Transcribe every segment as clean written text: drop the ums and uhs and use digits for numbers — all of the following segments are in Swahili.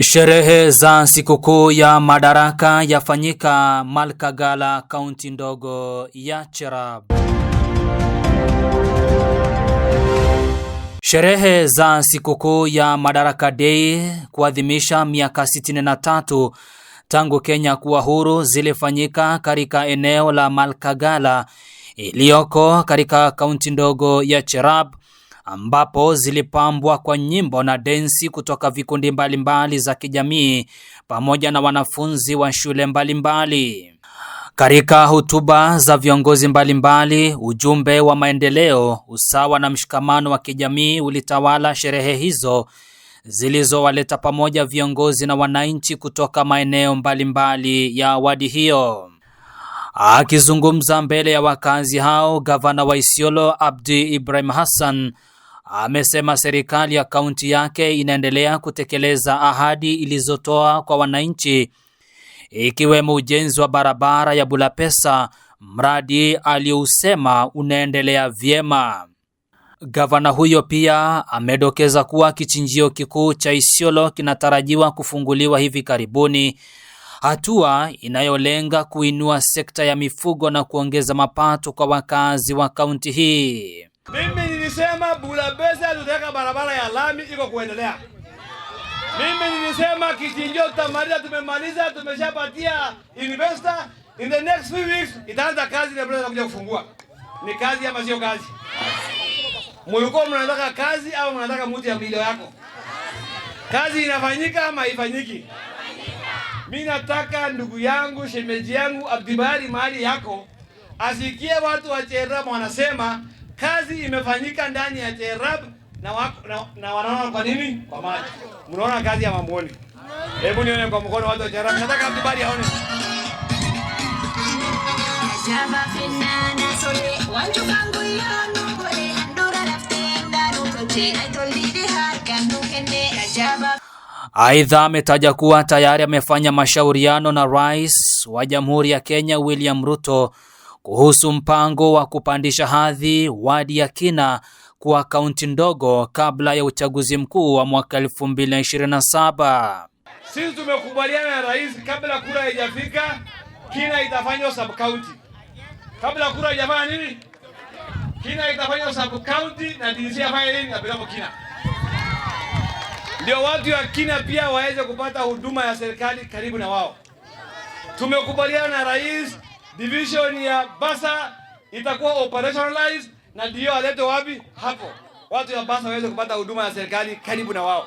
Sherehe za sikukuu ya Madaraka yafanyika Malkagala, kaunti ndogo ya Cherab. Sherehe za sikukuu ya Madaraka Day kuadhimisha miaka 63 tangu Kenya kuwa huru zilifanyika katika eneo la Malkagala iliyoko katika kaunti ndogo ya Cherab, ambapo zilipambwa kwa nyimbo na densi kutoka vikundi mbalimbali za kijamii pamoja na wanafunzi wa shule mbalimbali. Katika hotuba za viongozi mbalimbali, ujumbe wa maendeleo, usawa na mshikamano wa kijamii ulitawala sherehe hizo zilizowaleta pamoja viongozi na wananchi kutoka maeneo mbalimbali ya wadi hiyo. Akizungumza mbele ya wakazi hao, gavana wa Isiolo Abdi Ibrahim Hassan amesema serikali ya kaunti yake inaendelea kutekeleza ahadi ilizotoa kwa wananchi, ikiwemo ujenzi wa barabara ya Bulapesa, mradi aliousema unaendelea vyema. Gavana huyo pia amedokeza kuwa kichinjio kikuu cha Isiolo kinatarajiwa kufunguliwa hivi karibuni, hatua inayolenga kuinua sekta ya mifugo na kuongeza mapato kwa wakazi wa kaunti hii. Mimi nilisema Bulapesa tutaweka barabara ya lami iko kuendelea. Mimi nilisema kichinjio tutamaliza, tumemaliza, tumeshapatia investor. In the next few weeks itaanza kazi na Bulapesa kuja kufungua. Ni kazi ama sio kazi? Mlikuwa mnataka kazi au mnataka mtu ya milio yako? Kazi inafanyika ama haifanyiki? Mimi nataka ndugu yangu, shemeji yangu Abdibari mahali yako asikie watu wa Cherab wanasema kazi imefanyika ndani ya Cherab na wanaona kwa nini? Kwa macho. Mnaona kazi ya mamuoni. Hebu nione kwa mkono watu wa Cherab. Nataka Abdibari aone. Aidha, ametaja kuwa tayari amefanya mashauriano na Rais wa Jamhuri ya Kenya William Ruto kuhusu mpango wa kupandisha hadhi wadi ya Kina kuwa kaunti ndogo kabla ya uchaguzi mkuu wa mwaka 2027. Sisi tumekubaliana na rais, kabla kura haijafika Kina itafanywa sub county. Kabla kura haijafanya nini? Kina itafanywa sub county na DC afanye nini? Apeleke Kina. Ndio watu wa Kina pia waweze kupata huduma ya serikali karibu na wao. Tumekubaliana na rais, division ya Basa itakuwa operationalized na ndio alete wapi? Hapo. Watu wa Basa waweze kupata huduma ya serikali karibu na wao.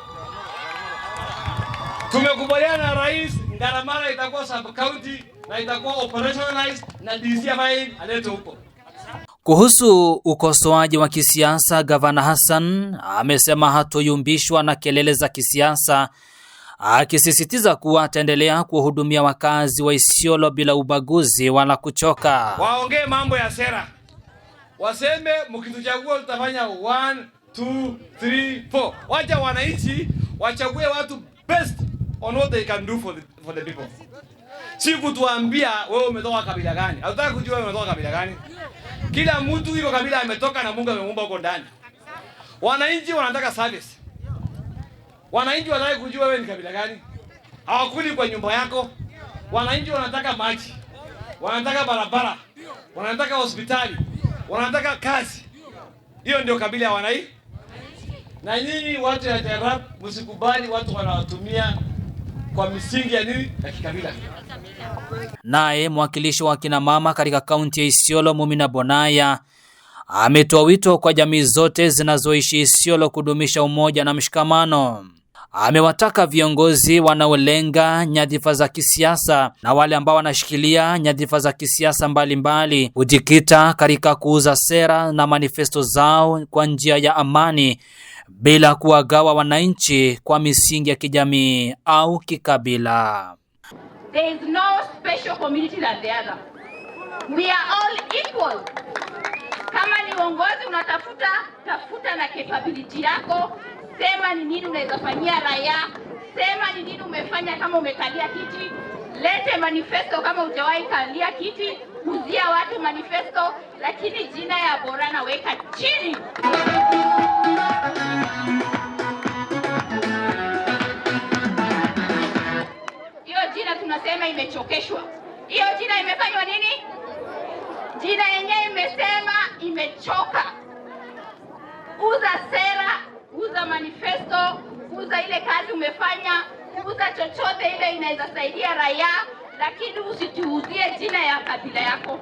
Tumekubaliana na rais, Ngaramara itakuwa sub county na itakuwa operationalized na DC ambaye alete huko. Kuhusu ukosoaji wa kisiasa, Gavana Hassan amesema hatoyumbishwa na kelele za kisiasa, akisisitiza kuwa ataendelea kuwahudumia wakazi wa Isiolo bila ubaguzi wala kuchoka. Waongee mambo ya sera, waseme mkituchagua tutafanya 1 2 3 4. Wacha wananchi wachague watu best on what they can do for the people. Si kutuambia wewe umetoka kabila gani. Hatutaki kujua wewe umetoka kabila gani. Kila mtu iko kabila ametoka na Mungu amemuumba huko ndani. Wananchi wanataka service. Wananchi wanataka kujua wewe ni kabila gani. Hawakuli kwa nyumba yako. Wananchi wanataka maji. Wanataka barabara. Wanataka hospitali. Wanataka kazi. Hiyo ndio kabila ya wananchi. Na nyinyi watu ya Cherab msikubali watu wanawatumia kwa misingi ya nini? Ya kikabila. Naye mwakilishi wa kina mama katika kaunti ya Isiolo Mumina Bonaya ametoa wito kwa jamii zote zinazoishi Isiolo kudumisha umoja na mshikamano. Amewataka viongozi wanaolenga nyadhifa za kisiasa na wale ambao wanashikilia nyadhifa za kisiasa mbalimbali kujikita katika kuuza sera na manifesto zao kwa njia ya amani bila kuwagawa wananchi kwa misingi ya kijamii au kikabila. There is no special community than the other. We are all equal. Kama ni uongozi unatafuta, tafuta na capability yako. Sema ni nini unaweza fanyia raia. Sema ni nini umefanya kama umekalia kiti. Lete manifesto kama hujawahi kalia kiti. Uzia watu manifesto, lakini jina ya Borana weka chini. imesema imechokeshwa. Hiyo jina imefanywa nini? Jina yenyewe imesema imechoka. Uza sera, uza manifesto, uza ile kazi umefanya, uza chochote ile inaweza saidia raia, lakini usituuzie jina ya kabila yako.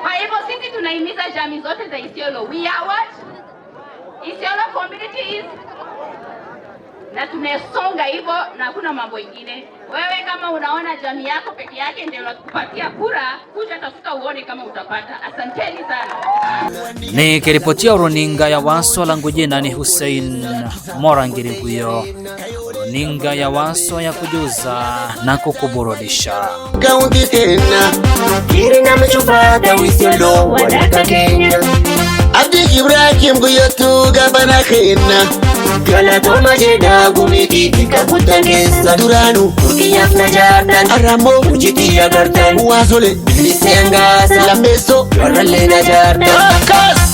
Kwa hivyo sisi tunahimiza jamii zote za Isiolo, we are what? Isiolo community is, na tunasonga hivyo na hakuna mambo ingine. Wewe kama unaona jamii yako peke yake ndio inakupatia kura, kuja tafuta uone kama utapata. Asanteni sana. Nikiripotia runinga ya Waso, langu jina ni Hussein Morangiri huyo. Runinga ya Waso ya kujuza na kukuburudisha. Kaunti tena Kirina mechupata Isiolo wadaka Kenya. Abdi Ibrahim guyotu gabana kena Galatoma jedha gumiti kakutangesa Duranu Urkiyaaf na jaartan Aramo Hojii agartan Wasole Bilise angaasa Lameso Warrallee na jaartan Kas.